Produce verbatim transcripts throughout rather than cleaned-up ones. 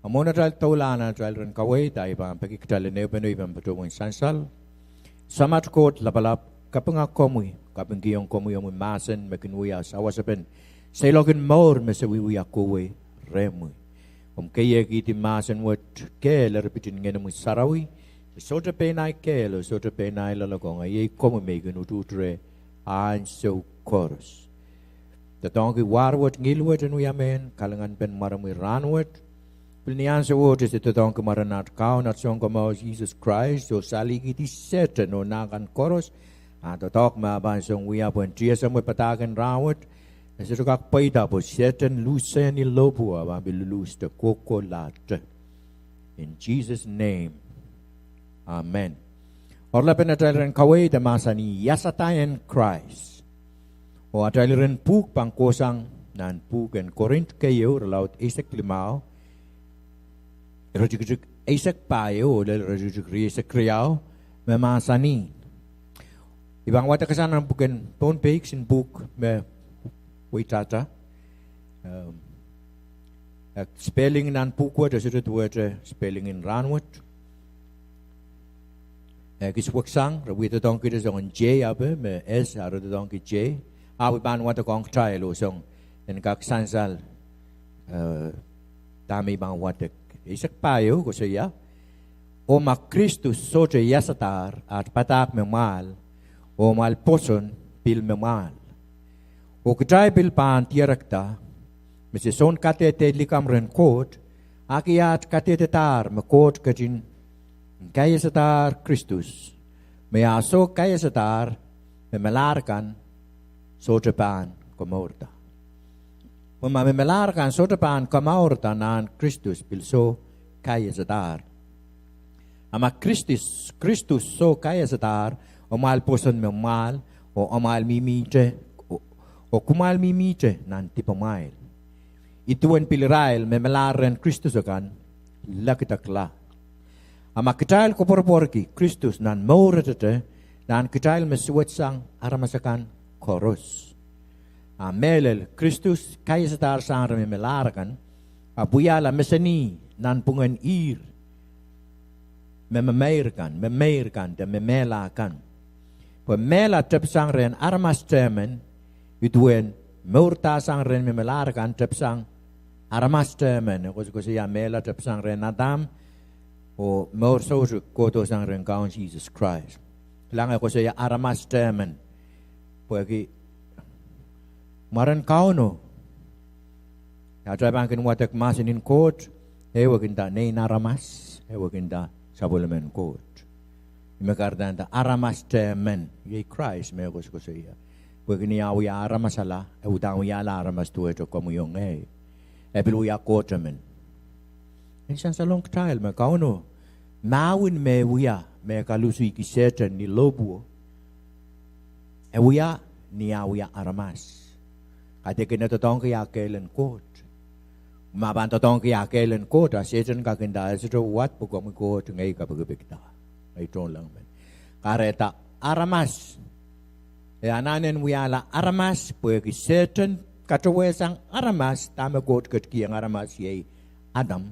A mwohn atail doulahn atail iren kaweid, I pahn peki kitail en ehupene I pahn patohwan sansal. Samat Koht Lapalap, kapinga komwi, kapingkihong komwi omwi mahsen me kin wia sawasepen seiloakin mour me se wiewia kohwei rehmwi. Komw keiehkihdi mahsen wet kehl eri pitin Ngenomwi Sarawi, se sohte pein ahi kehl oh sohte pein ahi loalokong, a iei komwi me I kin utuht reh ansou koaros. Doadoahngki war wet, ngihl wet en wia mehn kalinganpen mwaromwi rahnwet. Pil ni ansou wet se doadoahngki mwaren at Kaun, at Sounkomour Sises Krais, oh salihkihdi Sehdan oh nah kan koaros. A doadoahk me e pahn song wia pwehn tiahk me padahk en rahnwet, e sohte kak pweida pwe Sehdan luhsehni lohpwuo, e pahn pil luluhste kohkohlahte. In Jesus' name. Amen. Oaralapen atail iren kaweid e mahsanih Iasada en Krais. Oh atail iren pwuhk pahn kohsang nan pwuhk en Korint keieu, irelaud eisek limau, iretikitik eisek pahieu oh lel iretikitik rieisek riau, me mahsanih. I pahn wadek sang nan pwuken Pohnpei, kisin pwuhk me weitahta, eh, spelling nan pwuhk wet e sohte duwehte spelling en rahnwet. E kis weksang, re wie doadoahngkihte soangen J ape, me S a re doadoahngki J. Ahpw I pahn wadekohng kitail oh song en kak sansal, eh, dahme I pahn wadek. Eisek pahieu koasoia: Oh ma Kristus sohte iasadahr, at padahk me mwahl, oh amwail pwoson pil me mwahl. Oh kitail pil pahn dierekda me se soun kadehde likamw rehn Koht, ahki at kadehdedahr me Koht ketin kaiasadahr Kristus, me a soh kaiasadahr, me melahr kan sohte pahn komourda. Pwe ma me melahr kan sohte pahn komourda, nan Kristus pil soh kaiasadahr. A ma Kristus, Kristus soh kaiasadahr, amwail pwoson me mwahl, oh amwail mihmihte, oh, oh kumwail mihmihte nan dipamwail. Ih duwen pil irail me melahr rehn Kristus akan lekidekla. A ma kitail koapworopworki Kristus nan mour etete, nan kitail me suwedsang aramas akan koaros. A mehlel, Kristus kaiasadahr sang rehn me melahr kan, ahpw wiahla mesenih nanpwungen ihr me memeir kan, memeir kan de me mehla kan. Pwe mehla tepisang rehn aramas tehmen, ih duwen mour da sang rehn me melahr kan tepisang aramas tehmen. E koasokoasoia mehla tepisang rehn Adam, oh mour soutuk kohdo sang rehn Kaun Sises Krais. Kilang, e koasoia aramas tehmen. Pwehki mwaren Kauno, atail pahn kin wadek mahsen en Koht, e wehwehkinda nein aramas, e wehwehkinda sapwellimen Koht. Ih me kahrehda aramas tehmen, iei Krais me e koasokoasoia. Pwehki ni ah wia aramasala, e uhdahn wiahla aramas duwehte komwi oh ngehi. E pil wia Koht emen. En sansalong kitail me Kauno, mahwen me e wia me e kalusuiki Sehdan ni lohpwuo, e wia ni ah wia aramas. Kaidehkin e doadoahngki ah kehl en Koht. Ma pahn doadoahngki ah kehl en Koht, a Sehdan kak nda, e sohte wad pwe komwi Koht, ngehi kapikipikda, ngehi tohnleng men. Kahrehda aramas. E anahne en wiahla aramas pwehki Sehdan katowehsang aramas, dahme Koht ketikihong aramas iei Adam.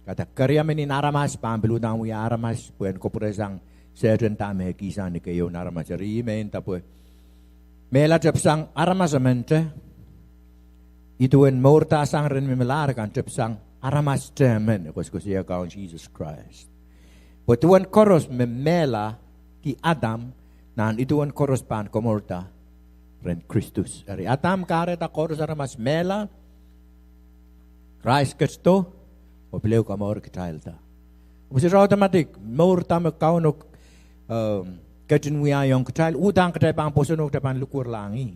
Kahrehda keriau men en aramas pahn pil uhdahn wia aramas pwehn kapwuresang Sehdan dahme e kihsang ni keieun aramas. Eri ih me nda pwe mehla tepisang aramas emente, ih duwen mour da sang rehn me melahr kan tepisang aramas tehmen, e koasokoasoia Kaun Sises Krais. Pwe duwen koaros me mehlaki Adam, nan ih duwen koaros pahn komourda rehn Kristus. Eri Adam kahrehda koaros aramas mehla, Krais ketido, oh pil ehu komour kitailda. Ahpw se automatic, mour da me Kauno, ehm, ketin wiahiong kitail, uhdahn kitail pahn pwoson oh kitail pahn likwerlahng ih.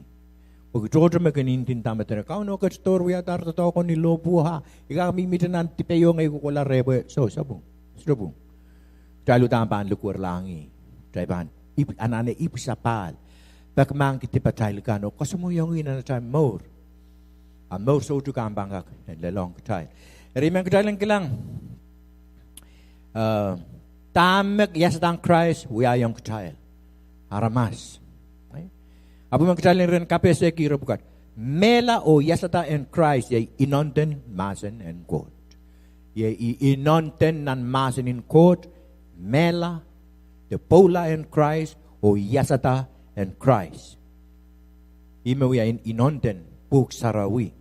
Pwehki tohto me kin ndinda me dene Kauno ketidohr wiadahr doadoahko ni lohpwuo, a I kak mihmihte nan dipe oh ngehi kohkohla reh pwe soh, sapwung, sohte pwung. Kitail uhdahn pahn likwerlahng ih. Kitail pahn ip-, anahne ipwisapahl, pekimahkki dipatail kan oh koasoanehiong ih nan atail mour. A mour soutuk ahpw pahn kak en lelohng kitail. Eri men kitail en kilang, eh, dahme iasadahn Krais wiahiong kitail aramas. Ahpw men kitail en iren kapehseki ire pwukat, mehla oh iasada en Krais iei inonden mahsen en Koht. Iei inonten nan mahsen en Koht, mehla, de pwoula en Krais, oh iasada en Krais. Ih me wia inonten Pwuhk Sarawi.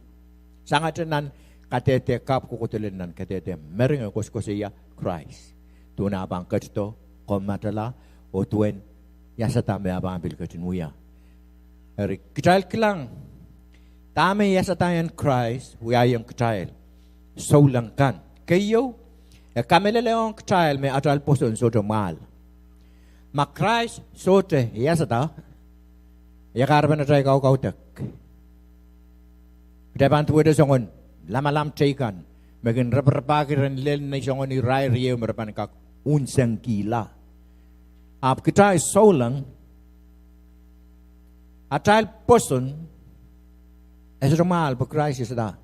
Sangete nan kadehde kapw, kohkohdo lel nan kadehde mering, e koasokoasoia Krais duwen ah pahn ketido, komatala, oh duwen iasada me ah pahn pil ketin wia. Eri kitail kilang dahme iasada en Krais wiahiong kitail souleng kan. Keieu, e kamehlelehiong kitail me atail pwoson sohte mwahl. Ma Krais sohte iasada, ia kahrepen atail kaukaudek? Kitail pahn duwehte soangen lamalam teikan me kin raparapahki ren lel ni soangen irair ieu me re pahn kak unsengkihla. Ahpw kitail souleng, atail pwoson, e sohte mwahl pwe Krais iasada.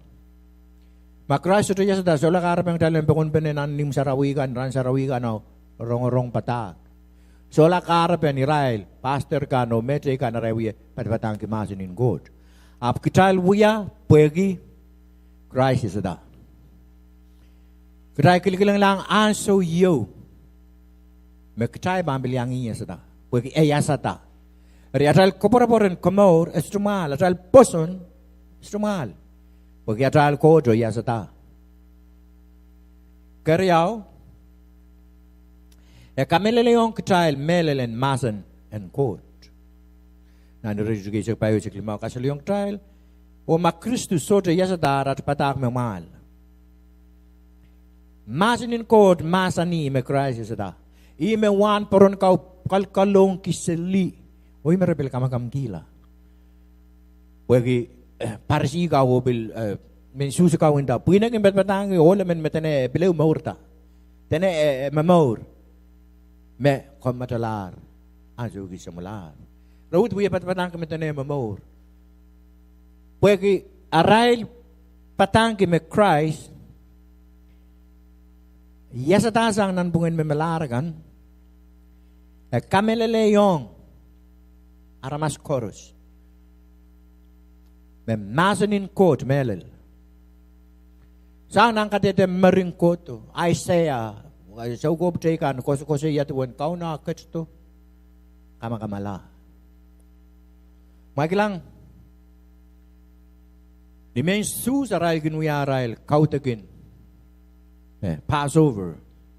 Ma Krais sohte iasada, solahr kahrepen kitail en pokonpene nan imw sarawi kan, rahn sarawi kan, oh rongorong padahk. Solahr kahrepen irail pastor kan oh mehteikan arail wie padapadahngki mahsen en Koht. Ahpw kitail wia pwehki Krais iasada. Kitail kilikilenglahng ansou ieu me kitail pahn pil iang iasada, pwehki e iasada. Eri atail koapworopwor en komour e sohte mwahl, atail pwoson e sohte mwahl, pwehki atail Koht iasada. Keriau, e kamehlelehiong kitail mehlel en mahsen en Koht. Nan iretikitik eisek pahieu, eisek limau, kasalehiong kitail, oh ma Kristus sohte iasada, aht padahk me mwahl. Mahsen en Koht mahsanih me Krais iasada. Ih me wahn poron kau kalkalohng kiseli, oh ih me re pil kamakamkihla. Pwehki, eh, Parisi kau oh pil, eh, mehn Suhs kau nda, pwihn e kin padapadahngki ohl emen me dene e pil ehu mourda, dene e, e momour, me komatalahr ansou kis samwalahr. Re uhd wie padapadahngki me dene e momour. Pwehki arail padahngki me Krais iasadahsang nanpwungen me melahr akan, e kamehlelehiong aramas koaros me mahsen en Koht mehlel. Sang nan kadehde mering kohdo, Aiseia, soukohp teikan koasokoasoia duwen Kauno ketido, kamakamala. Ma kilang, ni mehn Suhs arail kin wia arail kaudekin, eh, Passover.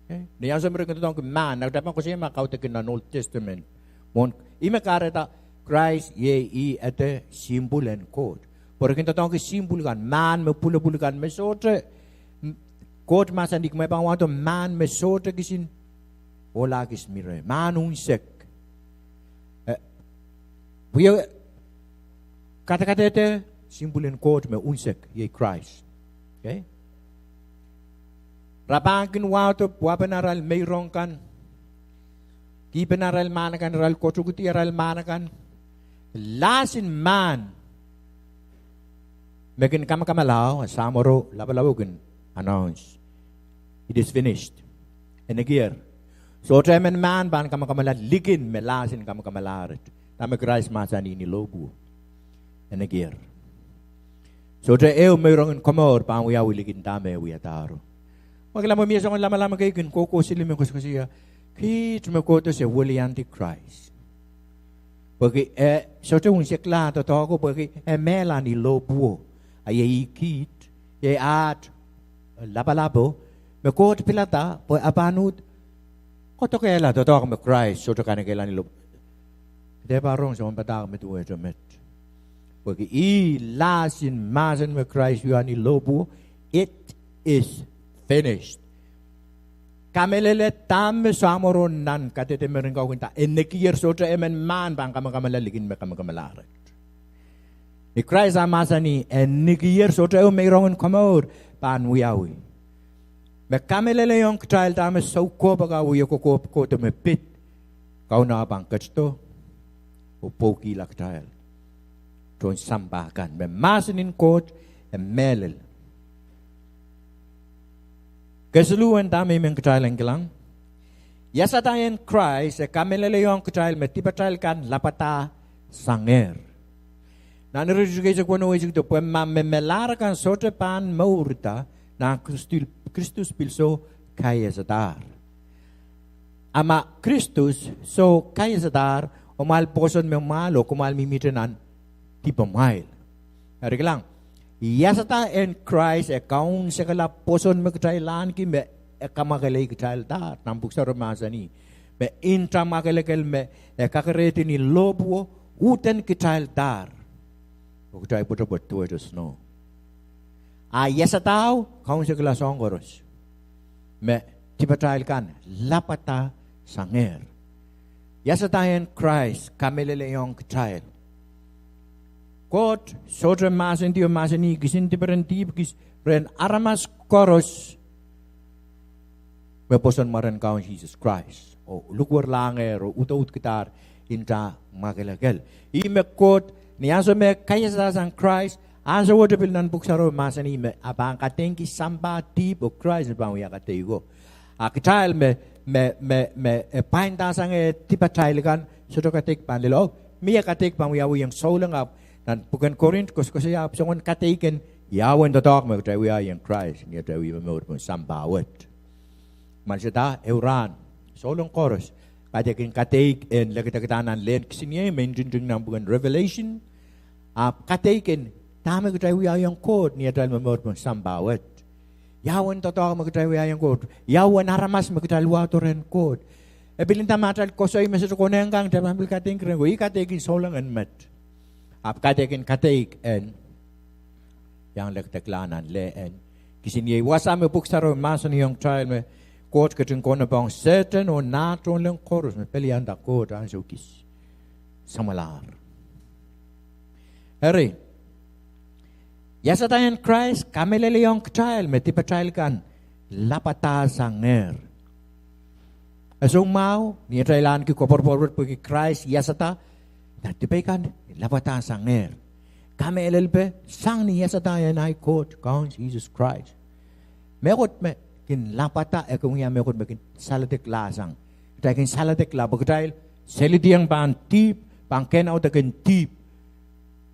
Eh, ni ansou me re kin doadoahngki mahn, na kitail pahn koasoia ma kaudekin nan Old Testament. Mwohn, ih me kahrehda Krais iei ih ede simpwul en Koht. Pwe re kin doadoahngki simpwul kan, mahn me pwulopwul kan me sohte, m-, Koht mahsanih me pahn wahdo mahn me sohte kisin ohlakis mi reh, mahn unsek. Eh, wie kadekadehde simpwul en Koht me unsek, iei Krais. Okay? Re pahn kin wahdo wapen arail meirong kan, kihpen arail mahn akan, arail koatukidi arail mahn akan, lahsin mahn me kin kamakamala, samworo lapalapo kin announce, it is finished. E nekier. Sohte emen mahn pahn kamakamala likin me lahsin kamakamalahr. Dahme Krais mahsanih ni lohpwuo. E nekier. Sohte ehu meirong en komour pahn wiawi likin dahme e wiadahro. Ma kilang, mie soangen lamalam kei kin kohkohseli me koasokoasoia kiht me kohdo se weliandi Krais. Pwehki e sohte unsekla doadoahko pwehki e mehla ni lohpwuo. A iei kiht, iei aht lapalapo me Koht pilada pwe e pahn uhd kodokehla doadoahk me Krais sohte kanekehla ni lohpwuo. Kitail pahn rong soangen padahk me duwehte met. Pwehki ih lahsin mahsen me Krais wiawi ni lohpwuo, it is finished. Kamehlele dahme samworo nan kadehde mering kau kin nda, e nekier, sohte emen mahn pahn kamakamala likin me kamakamalahr. Ni Krais ah mahsanih e nekier, sohte ehu meirong en komour pahn wiawi. Me kamehlelehiong kitail dahme soukohp akan wie kokohp kohdo me pid, Kauno ah pahn ketido oh pwoukihla kitail tohn sampah kan. Me mahsen en Koht e mehlel. Kesiluhwen dahme I men kitail en kilang, iasada en Krais e kamehlelehiong kitail me dipatail kan lapwada sangehr. Nan iretikitik eisek weneu, eisek dah, pwe ma me melahr akan sohte pahn mourda nan Kristus, Kristus pil soh kaiasadahr. A ma Kristus soh kaiasadahr, amwail pwoson me mwahl oh kumwail mihmihte nan dipamwail. Eri kilang, iasada en Krais e kaunsekala pwoson me kitail ahneki me e kamwakelei kitaildahr. Nan pwuhk sarawio mahsanih me nta mwakelekel me e kakerehdi ni lohpwuo, uhdahn kitaildahr, oh kitail pwetepwet duwehte snow. A iasadao kaunsekala soahng koaros me dipatail kan lapwada sangehr. Iasada en Krais kamehlelehiong kitail. Koht sohte mahsendi oh mahsanih kisin diperen dihp kis rehn aramas koaros me pwoson mwaren Kaun Sises Krais oh lukuwerlahngehr oh udoudkidahr nta mwakelekel. Ih me Koht ni ansou me kaiasada sang Krais, ansou wet pil nan pwuhk sarawio mahsanih me e pahn kadeingki sampah, dihp oh Krais me pahn wia kadeiko. A kitail me, me, me, me e pwainda sang eh dipatail kan, sohte kadeik pahn lel. Oh mie kadeik pahn wiawiong souleng, ahpw nan pwuken Korint koasoakoasoia ahpw soangen kadeik en ia uwen doadoahk me kitail wiahiong Krais ni atail wie momour pohn sampah wet. Kumwail sehda ehu rahn, souleng koaros kaidehkin kadeik en lekdekda nan lehn kisiniei me ntingting nan pwuken Revelation. Ahpw kadeik en dahme kitail wiahiong Koht ni atail momour pohn sampah wet. Ia uwen doadoahk me kitail wiahiong Koht, ia uwen aramas me kitail wahdo rehn Koht. E pil nda ma atail koasoi me sohte konehng kan, kitail pahn pil kadeik rehn Koht. Ih kadeik en souleng en met. Ahpw kadeik en kadeik en iang lekdekla nan lehn kisiniei. Wasa me pwuhk sarawio mahsanihong kitail me Koht ketin kaunopohng Sehdan oh nah tohnleng koaros me pelianda Koht ansou kis samwalahr. Eri, iasada en Krais kamehlelehiong kitail me dipatail kan lapwada sangehr. E soumwahu ni atail ahneki koapworopwor wet pwehki Krais iasada, dipe kan lapwada sangehr. Kamehlelpe sang ni iasada en ahi Koht Kaun Sises Krais. Mehkot me kin lapwada e kin wia mehkot me kin saledeklahsang. Kitail kin saledekla pwe kitail selidiong pahn dihp, pahn kehnaudek en dihp.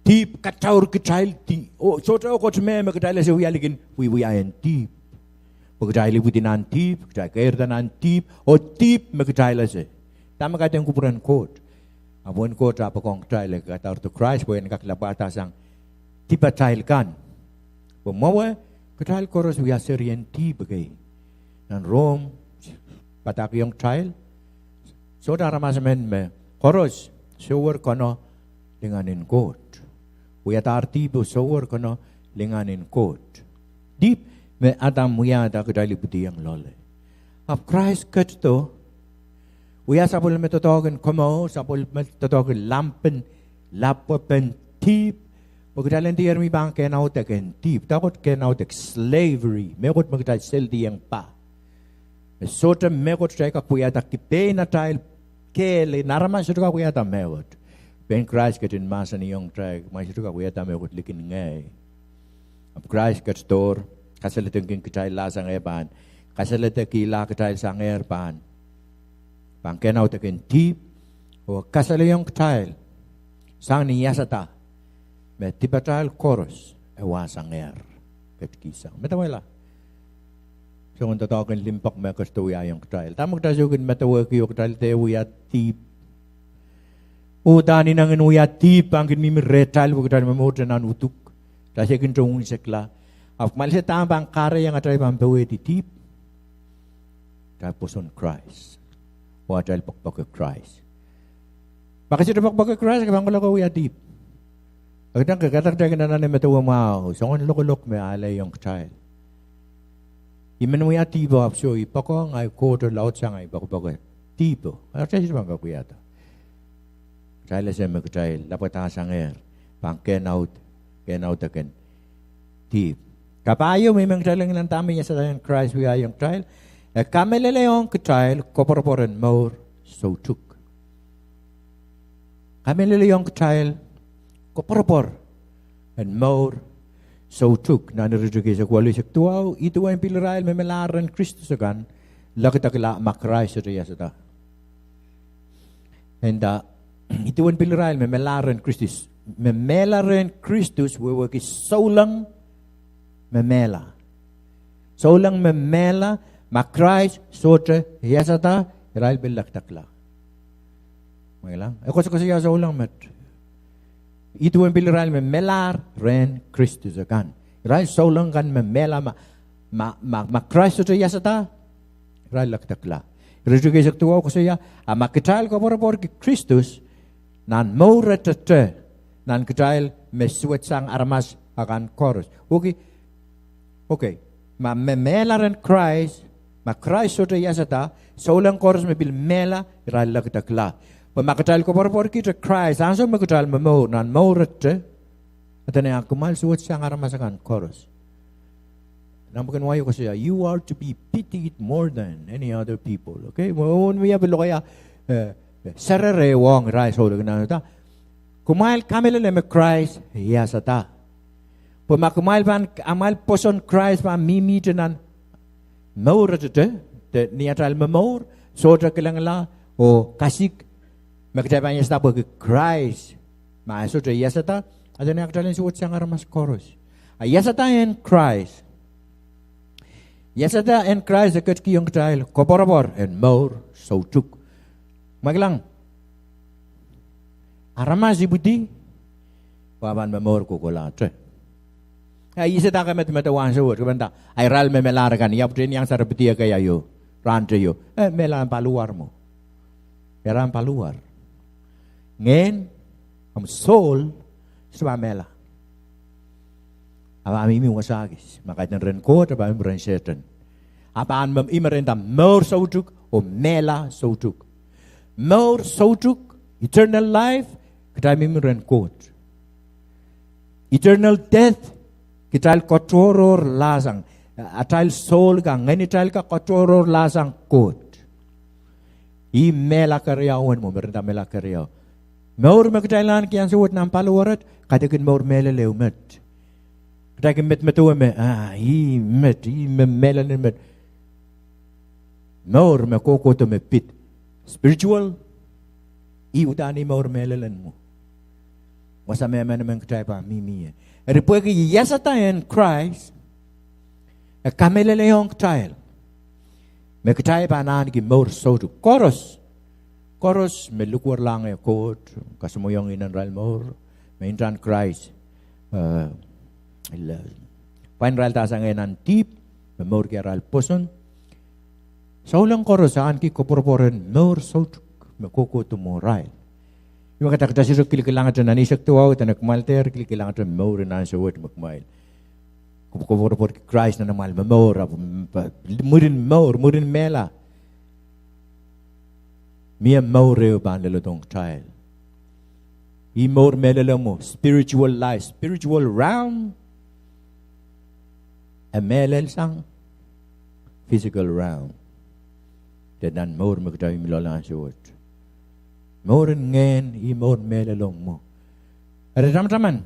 Dihp kataur kitaildi oh sohte mehkot me, me kitail ese wia likin wiewia en dihp. Pwe kitail ipwidi nan dihp, kitail keirda nan dihp, oh dihp me kitail ese. Dahme kaidehn kupwuren Koht? Ahpw wen Koht ah poakohng kitail, e kadaurdo Krais pwe en kak lapwada sang dipatail kan. Pwe mwowe kitail koaros wia serien dihp kei. Nan Rom padahkihong kitail, sohte aramas emen me koaros sohwor keno lingan en Koht. Wiadahr dihp oh sohwor keno lingan en Koht. Dihp me Adam wiahda kitail ipwidiong loale. Ahpw Krais ketido, wia sapwellime doadoahk en komour, sapwellime doadoahk en lampen, lapwepen dihp, pwe kitail en diar mi pahn kehnaudek en dihp. Doadoahk en kehnaudek, slavery, mehkot me kitail selidiong pah. Me sohte mehkot kitail kak wiahda ki pein atail kehl en aramas, sohte kak wiahda mehkot. Pein Krais ketin mahsanihong kitail, kumwail sohte kak wiahda mehkot likin ngehi. Ahpw Krais ketidohr, kasaledekihong kitail lahsangehr pahn, kasaledekihla kitail sangehr pahn, pahn kehnaudek en dihp, oh kasalehiong kitail sang ni iasada me dipatail koaros e wahsangehr. Ketikihsang, medewehla soangen doadoahk en limpoak me ketido wiahiong kitail. Dahme kitail sou kin medewehki oh kitail dehr wia dihp? Uhdahn ineng en wia dihp pahn kin mihmi rehtail pwe kitail momourte nan uduk. Kitail sou kin tohn unsekla. Ahpw kumwail sehda pahn kahrehiong atail pahn powehdi dihp? Atail pwoson Krais oh atail poakpoake Krais. Ma ke sohte poakpoake Krais, ke pahn kolokol wia dihp. E kitail, ke kitail, kitail kin anahne medewe mwahu soangen lokolok me alehiong kitail. I men wia dihpo ahpw soh, I poakohng ahi Koht oh laudsang ahi poakpoake dihpo. Atail sohte pahn kak wiahda. Kitail ese me kitail lapwada sangehr pahn kehnaud, kehnaudek en dihp. Kapahieu me I men kitail inenen dahme iasada en Krais wiahiong kitail, e kamehlelehiong kitail koapworopwor en mour soutuk. Kamehlelehiong kitail koapworopwor en mour soutuk. Nan iretikitik eisek waluh, eisek duwau, iduwen pil irail me melahr rehn Kristus akan lekdekla ma Krais sohte iasada. E nda, iduwen pil irail me melahr rehn Kristus. Me melahr rehn Kristus wehwehki souleng me melahr. Souleng me mehla, ma Krais sohte iasada, irail pil lekdekla. E koasokoasoia souleng met. Ih duwen pil irail me melahr rehn Kristus akan. Irail souleng kan me mehla ma, ma, ma, ma Krais sohte iasada, irail lekdekla. Ire eisek duwau koasoia, a ma kitail koapworopworki Kristus nan mour ete, nan kitail me suwedsang aramas akan koaros. Okei, okei. Ma me mehla rehn Krais, ma Krais sohte iasada, souleng koaros me pil mehla, irail lekdekla. Pwe ma kitail koapworopworkihte Krais, ansou me kitail momour, nan mour ete, a dene a kumwail suwedsang aramas akan koaros. Nan pwuken wai e koasoia, you are to be pitied more than any other people. Okei, mwohn mie pil lokaia, eh, serere ong irail souleng nan da. Kumwail kamehlele me Krais iasada. Pwe ma kumwail pahn, amwail pwoson Krais pahn mihmihte nan mour ete, de ni atail momour, sohte kilengla oh kasik me kitail pahn iasada pwehki Krais. Ma e sohte iasada, a dene kitail en suwedsang aramas koaros. A iasada en Krais. Iasada en Krais e ketikihong kitail koapworopwor en mour soutuk. Kumwail kilang, aramas ipwidi, pwe a pahn momour kohkohlahte. A iasada ke medemedewe ansou wet, ke pahn nda, a irail me melahr kan, ia pwuhten iang sarawi pidi ekei aio, rahnteio. E mehla paliwar mwo. E rahn paliwar. Ngehn, ahmw soul, sohte pahn mehla. A pahn mihmi wasa kis, ma kaidehn rehn Koht, a pahn mihmi rehn Sehdan. A pahn me, ih me re nda mour soutuk, oh mehla soutuk. Mour soutuk, eternal life, kitail mihmi rehn Koht. Eternal death, kitail katohrohrlahsang, atail soul kan, ngehnitail kan katohrohrlahsang Koht. Ih mehla keriau en mwo, me re nda mehla keriau. Mour me kitail ahneki ansou wet nan paliwar et, kaidehkin mour mehlel ehu met. Kitail kin medemedewe me, ah, ih met, ih me mehlel en met. Mour me kohkohdo me pid. Spiritual, ih uhdahn ih mour mehlel en mwo. Wasa me emenemen kitail pahn mihmi ie. Eri pwehki iasada en Krais, e kamehlelehiong kitail me kitail pahn ahneki mour soutuk. Koaros, koaros me likwerlahng Koht, kasamwoiong inenrail mour, me ntahn Krais, eh, pwain irail da sang nan dihp, me mourki arail pwoson. Souleng koaros ahneki koapworopwor en mour soutuk me kohkohdo mwohrail. Ih me kahrehda kitail sohte kilkilangete nan eisek duwau, dene kumwail dehr kilkilangete mour en ansou wet me kumwail koapworopworki Krais nan amwail momour, ahpw, mm, mwurin mour, mwurin mehla, mie mour ehu pahn leledohng kitail. Ih mour mehlel mwo, spiritual life, spiritual realm, e mehlel sang physical realm. De nan mour me kitail mihmi loale ansou wet, mour en ngehn, ih mour mehlel mwo. Eri tamataman,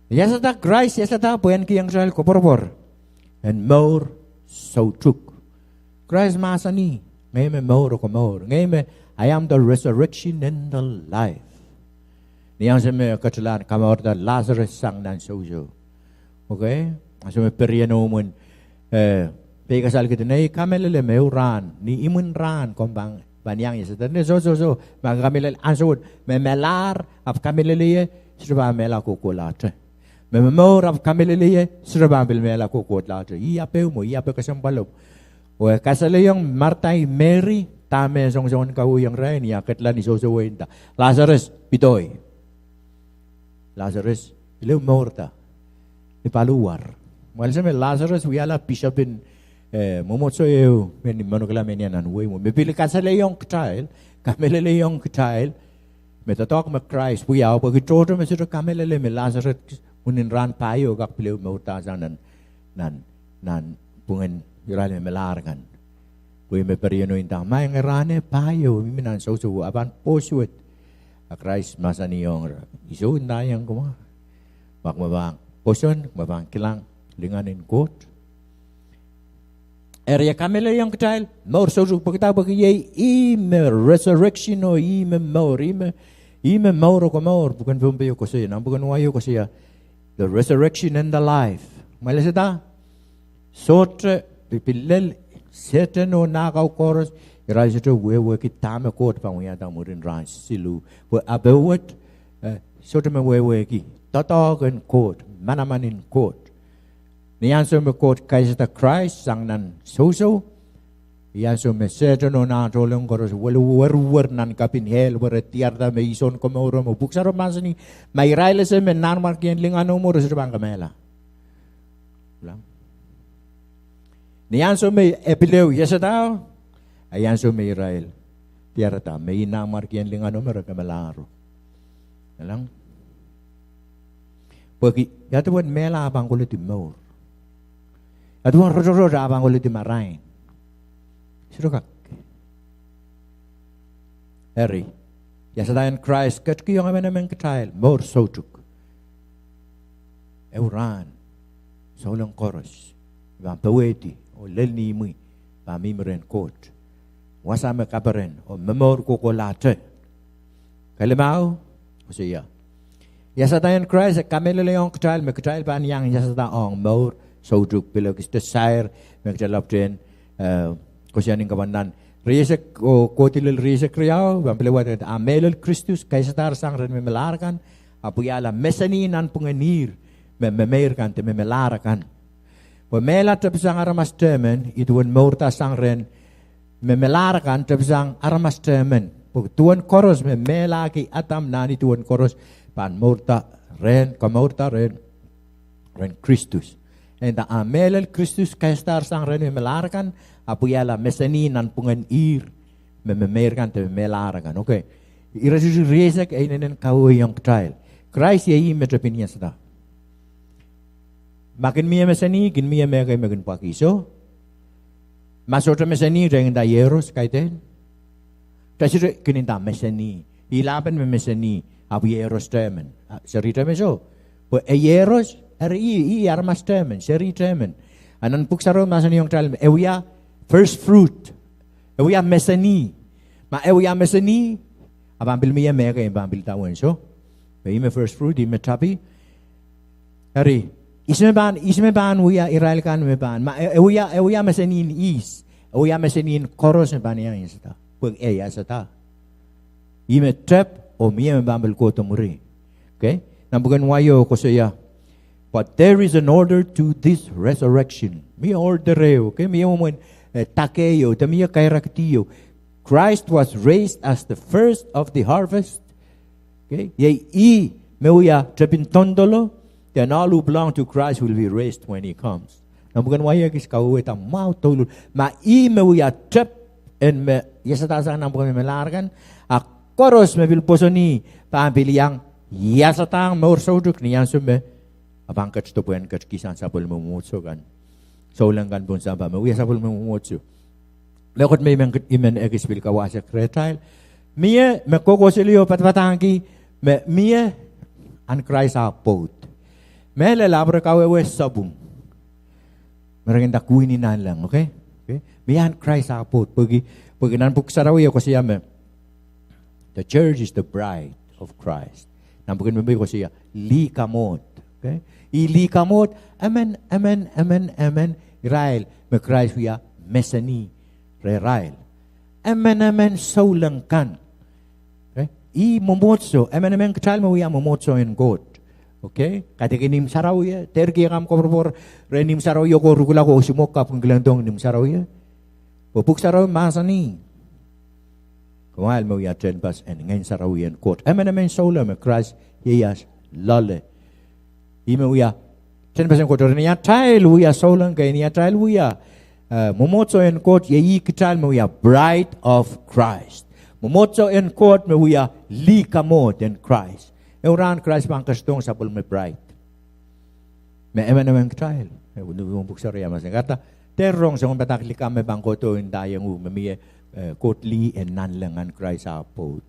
iasada, Krais iasada pwe en kihong kitail koapworopwor en mour soutuk. Krais mahsanih, ngehi me mour oh komour. Ngehi me, I am the resurrection and the life. Ni ansou me e ketilahn kamourada Lasarus sang nan sousou. Okei? Ansou me perienomwen, eh, peikasal kidinei, kamehlele me ehu rahn, ni imwin rahn komw pahn, pahn iang iasada. Soh, soh, soh, ma kamehlele ansou wet, me melahr ahpw kamehlele ie, sohte pahn mehla kohkohlahte. Me momour ahpw kamehlele ie, sohte pahn pil mehla kohkohlahte. Ih ape mwo, ih ape kesempwal mwo. Oh e kasalehiong Martha oh Meri, dahme songosongen kaweiong irail, ni ah ketla ni sousou e nda, Lasarus, pidoi. Lasarus, pil ehu mourda. Ni paliwar. Mwahliso me Lasarus wiahla pisopin, eh, mwomwohdiso ehu, me ni monokla me ni nan wehi mwo. Me pil kasalehiong kitail, kamehlelehiong kitail, me doadoahk me Krais wiahu, pwehki tohto me sohte kamehlele me Lasarus, mwurin rahn pahieu kak pil ehu mourda sang nan, nan, nanpwungen irail me melahr kan. Pwe me perieno nda, maing, rahn pahieu, mihmi nan sousou, a pahn posuwed. A Krais mahsanihong ira, I sou ndaiong kumwa, ma kumwa pahn pwoson, kumwa pahn kilang lingan en Koht. Eri e kamehlelehiong kitail mour soutuk, pwehki dah? Pwehki iei ih me resurrection oh ih me mour, ih me, ih me mour oh komour, pwuken Pohnpei koasoia, nan pwuken wai koasoia, the resurrection and the life. Mwahliso dah? Sohte, pil lel, Sehdan oh nah kau koaros, irail sohte wehwehki dahme Koht pahn wiahda mwurin rahn siluh. Pwe ape wet, eh, sohte me wehwehki doadoahk en Koht, manaman en Koht. Ni ansou me Koht kaisada Krais sang nan sousou, ni ansou me Sehdan oh nah tohnleng koaros weliweriwer nan kapin ehl, were diarada me I Sounkomouro, me Pwuhk Sarawi mahsanih, ma irail ese me nanmwarkien lingan o mwo, re sohte pahn kamehla. Ni ansou me e pil ehu iasadao, a ni ansou me irail diarada me I nanmwarkien lingan o mwo, re kamehla. Pwehki ia duwen mehla ah pahn koledi mour? Ia duwen rotorot ah pahn koledi marain? Sohte kak. Eri, iasada en Krais ketikihong emenemen kitail mour soutuk. Ehu rahn, souleng koaros pahn powehdi oh lel ni imwi, pahn mihmi rehn Koht. Wasa me kaperen oh momour kohkohlahte. Kelimau, koasoia, iasada en Krais e kamehlelehiong kitail me kitail pahn iang iasada ong mour soutuk. Pil ekiste sair me kitail lapwtehn, eh, koasoia ni kapwandahn rieisek oh kohdi lel rieisek riau, pahn pil wehwehki a mehlel Kristus kaisadahr sang rehn me melahr kan, ahpw wiahla meseni nanpwungen ihr me memeir kan de me melahr kan. Pwe mehla tepsang aramas tehmen, ih duwen mourda sang rehn me melahr kan tepsang aramas tehmen. Pwe duwen koaros me mehlahki Adam, nan ih duwen koaros pahn mourda rehn, komourda rehn, rehn Kristus. E nda a mehlel Kristus kaisadahr sang rehn me melahr kan, ahpw wiahla meseni nanpwungen ihr me memeir kan de me melahr kan. Okay. Iretikitik rieisek e inenen kawehwehiong kitail Krais iei ih me tepin iasada. Ma kin mie meseni, kin mie mehkei me kin pwakih, soh? Ma sohte meseni, re kin nda Iehros, kaidehn? Re sohte kin nda meseni. Ih lahpen me meseni, ahpw Iehros tehmen. Ah, seri tehmen, soh? Pwe e Iehros, eri ih, ih aramas tehmen, seri tehmen. A nan Pwuhk Sarawi mahsanihong kitail me e wia first fruit. E wia meseni. Ma e wia meseni, a pahn pil mie mehkei pahn pil idawehn, soh? Pwe ih me first fruit, ih me tapi. Eri, ihs me pahn, ihs me pahn wia irail kan me pahn, ma e, e wia, e wia mesenin ihs, e wia mesenin koaros me pahn iang iasada. Pwe e iasada. Ih me tep, oh mie me pahn pil kohdo mwuri. Okay? Nan pwuken wai o koasoia, but there is an order to this resurrection. Mie order ehu, okay? Mie mwomwen, eh, dake ehu, de mie kairakidi ehu. Christ was raised as the first of the harvest. Okay? Iei ih me wia tepin doandoalo, then all who belong to Christ will be raised when he comes. Nan pwuken wai o kis kawehwehda mwahu douluhl. Ma ih me wia tep en me iasada sang nan pwuken me melahr kan, a koaros me pil pwosonih pahn pil iang iasadahng mour soutuk ni ansou me a pahn ketido pwehn ketikihsang sapwellime mwomwohdiso kan. Souleng kan pohn sampah me wia sapwellime mwomwohdiso. Mehkot me I men, I men ekis pil kawahsek rehtail. Mie me kohkohseli oh padapadahngki me mie ahn Krais ah pwoud. Mehlel ahpw re kawehwe sapwung me re kin nda Kwihn en Nanleng, okay? Okay? Mie ahn Krais ah pwoud. Pwehki, pwehki nan Pwuhk Sarawi e koasoia me the church is the bride of Christ. Nan pwuken Pohnpei koasoia lih kamwohd. Okay? Ih lih kamwohd, emen, emen, emen, emen irail me Krais wia meseni rehrail. Emen, emen souleng kan. Okay? Ih mwomwohdiso, emen, emen kitail me wia mwomwohdiso en Koht. Okay? Kaidehkin ihmw sarawi, dehr kihong ahmw koapworopwor rehn ihmw sarawi ko rukula ko, oh soumwahu kapw kin kilengdohng ihmw sarawi. Pwe Pwuhk Sarawi mahsanih, kumwail me wia tehnpas en Ngehn Sarawi en Koht. Emen, emen souleng me Krais ieias loale. Ih me wia tehnpas en Koht. Eri ni atail wia souleng kei, ni atail wia, eh, mwomwohdiso en Koht, iei ih kitail me wia bride of Christ. Mwomwohdiso en Koht me wia lih kamwohd en Krais. Ehu rahn Krais pahn ketidohng sapwellime bride. Me emen, emen kitail. Eh, ni, ni Pwuhk Sarawi e mahsanih, kahrehda dehr rong soangen padahk likamw me pahn kohdo ndahiong uhk me mie, eh, Koht lih en nanleng ahn Krais ah pwoud.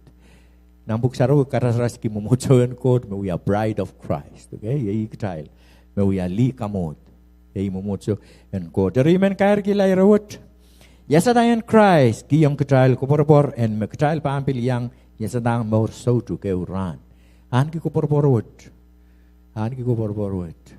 Nan Pwuhk Sarawi karasaraski mwomwohdiso en Koht me wia bride of Christ. Okay? Iei kitail me wia lih kamwohd. Iei mwomwohdiso en Koht. Eri I men kairkihla ire wet. Iasada en Krais kihong kitail koapworopwor en me kitail pahn pil iang iasadahng mour soutuk ehu rahn. Ahneki koapworopwor wet. Ahneki koapworopwor wet.